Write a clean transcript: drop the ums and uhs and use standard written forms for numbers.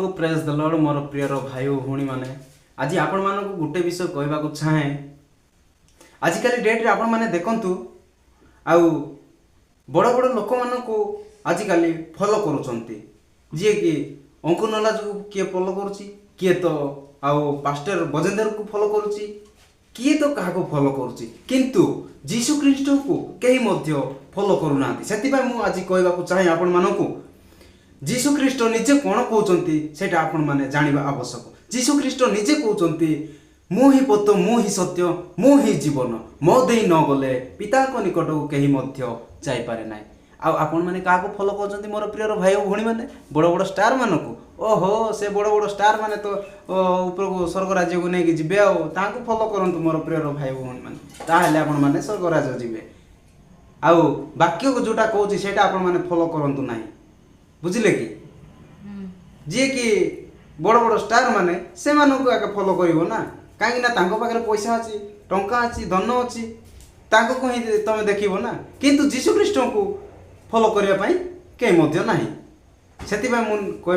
ପ୍ରେଜ୍ ଦ ଲର୍ଡ, ମୋର ପ୍ରିୟର ଭାଇ ଓ ଭଉଣୀମାନେ। ଆଜି ଆପଣମାନଙ୍କୁ ଗୋଟେ ବିଷୟ କହିବାକୁ ଚାହେଁ। ଆଜିକାଲି ଡେଟ୍ରେ ଆପଣମାନେ ଦେଖନ୍ତୁ, ଆଉ ବଡ଼ ବଡ଼ ଲୋକମାନଙ୍କୁ ଆଜିକାଲି ଫଲୋ କରୁଛନ୍ତି। ଯିଏକି ଅଙ୍କୁ ନଲାଜକୁ କିଏ ଫଲୋ କରୁଛି, କିଏ ତ ଆଉ ପାଷ୍ଟର ବଜେନ୍ଦରକୁ ଫଲୋ କରୁଛି, କିଏ ତ କାହାକୁ ଫଲୋ କରୁଛି, କିନ୍ତୁ ଯୀଶୁ ଖ୍ରୀଷ୍ଟଙ୍କୁ କେହି ମଧ୍ୟ ଫଲୋ କରୁନାହାନ୍ତି। ସେଥିପାଇଁ ମୁଁ ଆଜି କହିବାକୁ ଚାହେଁ ଆପଣମାନଙ୍କୁ, ଯୀଶୁ ଖ୍ରୀଷ୍ଟ ନିଜେ କ'ଣ କହୁଛନ୍ତି, ସେଇଟା ଆପଣମାନେ ଜାଣିବା ଆବଶ୍ୟକ। ଯୀଶୁ ଖ୍ରୀଷ୍ଟ ନିଜେ କହୁଛନ୍ତି, "ମୁଁ ହିଁ ପଥ, ମୁଁ ହିଁ ସତ୍ୟ, ମୁଁ ହିଁ ଜୀବନ। ମୋ ଦେଇ ନ ଗଲେ ପିତାଙ୍କ ନିକଟକୁ କେହି ମଧ୍ୟ ଯାଇପାରେ ନାହିଁ।" ଆଉ ଆପଣମାନେ କାହାକୁ ଫଲୋ କରୁଛନ୍ତି, ମୋର ପ୍ରିୟର ଭାଇ ଓ ଭଉଣୀମାନେ? ବଡ଼ ବଡ଼ ଷ୍ଟାର ମାନଙ୍କୁ। ଓହୋ, ସେ ବଡ଼ ବଡ଼ ଷ୍ଟାର ମାନେ ତ ଉପରକୁ ସ୍ୱର୍ଗ ରାଜ୍ୟକୁ ନେଇକି ଯିବେ। ଆଉ ତାଙ୍କୁ ଫଲୋ କରନ୍ତୁ, ମୋର ପ୍ରିୟର ଭାଇ ଭଉଣୀମାନେ, ତାହେଲେ ଆପଣମାନେ ସ୍ୱର୍ଗ ରାଜ୍ୟ ଯିବେ। ଆଉ ବାକ୍ୟକୁ ଯୋଉଟା କହୁଛି, ସେଇଟା ଆପଣମାନେ ଫଲୋ କରନ୍ତୁ ନାହିଁ। ବୁଝିଲେ କି? ଯିଏକି ବଡ଼ ବଡ଼ ଷ୍ଟାର ମାନେ, ସେମାନଙ୍କୁ ଆଗେ ଫଲୋ କରିବ ନା। କାହିଁକି ନା ତାଙ୍କ ପାଖରେ ପଇସା ଅଛି, ଟଙ୍କା ଅଛି, ଧନ ଅଛି। ତାଙ୍କୁ ହିଁ ତମେ ଦେଖିବ ନା। କିନ୍ତୁ ଯୀଶୁ ଖ୍ରୀଷ୍ଟଙ୍କୁ ଫଲୋ କରିବା ପାଇଁ କେହି ମଧ୍ୟ ନାହିଁ। ସେଥିପାଇଁ ମୁଁ କହିବା